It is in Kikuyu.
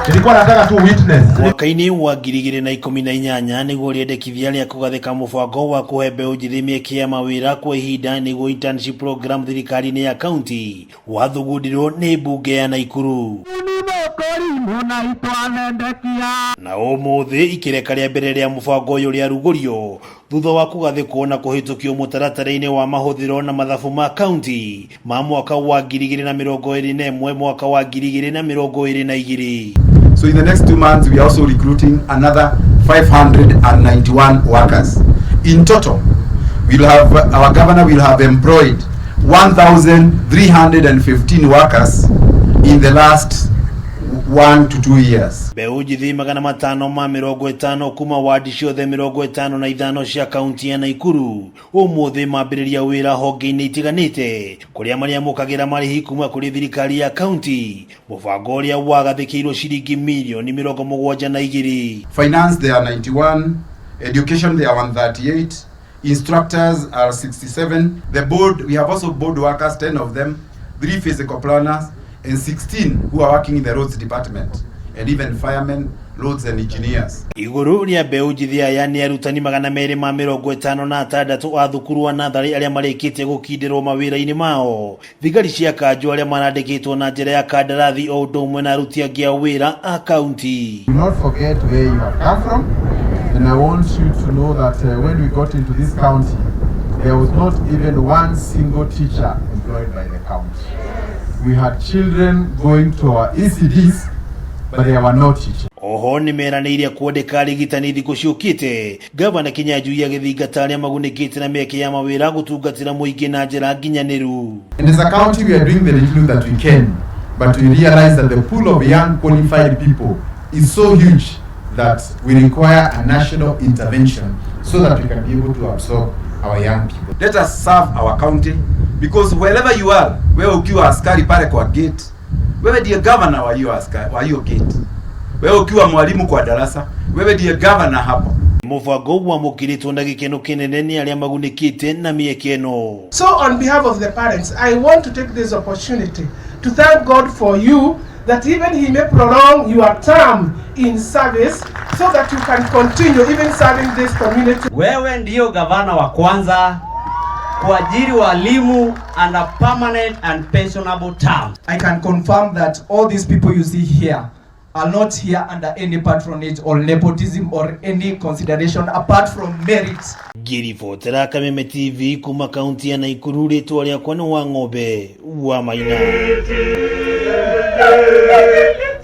Nilikuwa nataka tu witness. Mwaka-inĩ wa 2018 nĩguo rĩendekithia rĩa kũgathĩka mũbango wa kũhe mbeũ njĩthĩ mĩeke ya mawĩra kwa ihinda nĩguo internship program thirikari-inĩ ya kaunti wathugundirwo nĩ mbunge ya Naikuru na ũmũthĩ ikĩreka rĩa mbere rĩa mũbango ũyũ rĩarugũrio thutha wa kũgathĩkwo na kũhĩtũkio mũtaratara-inĩ wa mahũthĩro na mathabu ma kaunti ma mwaka wa 2021 mwaka wa 2022. So in the next 2 months, we are also recruiting another 591 workers. In total, we'll have, our governor will have employed 1,315 workers in the last 1 to 2 years. Mbeũ njĩthĩ 550 kuma wadi ciothe 55 cia kaunti ya Naikuru ũmũthĩ mambĩrĩria wĩra honge-inĩ itiganĩte kũrĩa marĩamũkagĩra marĩhi kuma kũrĩ thirikari ya kaunti, mũbango ũrĩa wagathĩkĩirwo ciringi mirioni 72. Finance, there are 91. Education, there are 138. Instructors are 67. The board, we have also board workers, 10 of them, three physical planners, and 16 who are working in the roads department, and even firemen, roads and engineers. Igũrũ rĩa mbeũ njĩthĩ aya nĩ arutani 256 a thukuru wa natharĩ arĩa marĩkĩtie gũkindĩrwo mawĩra-inĩ mao, thigari cia kanjũ arĩa marandĩkĩtwo na njĩra ya kandarathi o ũndũ ũmwe na aruti angĩ a wĩra a kaunti. Do not forget where you have come from. And I want you to know that when we got into this county, there was not even one single teacher employed by the county. We had children going to our ECDs, but there were no teachers. Oho nĩ meranĩire kwandĩka arigitani thikũ ciũkĩte, gavana Kinyanjui agĩthingata arĩa magunĩkĩte na mĩeke ya mawĩra gũtungatĩra mũingĩ na njĩra nginyanĩru. And as a county, we are doing the little that we can, but we realize that the pool of young qualified people is so huge that we require a national intervention so that we can be able to absorb our young people. Let us serve our county because wherever you are, wewe ukiwa askari pale kwa gate, wewe ndiye governor wa hiyo askari wa hiyo gate. Wewe ukiwa mwalimu kwa darasa, wewe ndiye governor hapo. Mũbango wamũkĩrĩtwo na gĩkeno kĩnene nĩ arĩa magunĩkĩte na mĩeke ĩno. So, on behalf of the parents, I want to take this opportunity to thank God for you, that even He may prolong your term in service so that you can continue even serving this community. Wewe ndiyo gavana wa kwanza kuajiri walimu under permanent and pensionable terms. I can confirm that all these people you see here are not here under any patronage or nepotism or any consideration apart from merit. Ngĩribotera Kameme TV kuma kaunti ya Naikuru, rĩtwa rĩakwa nĩ wa ng'ombe wa Maina.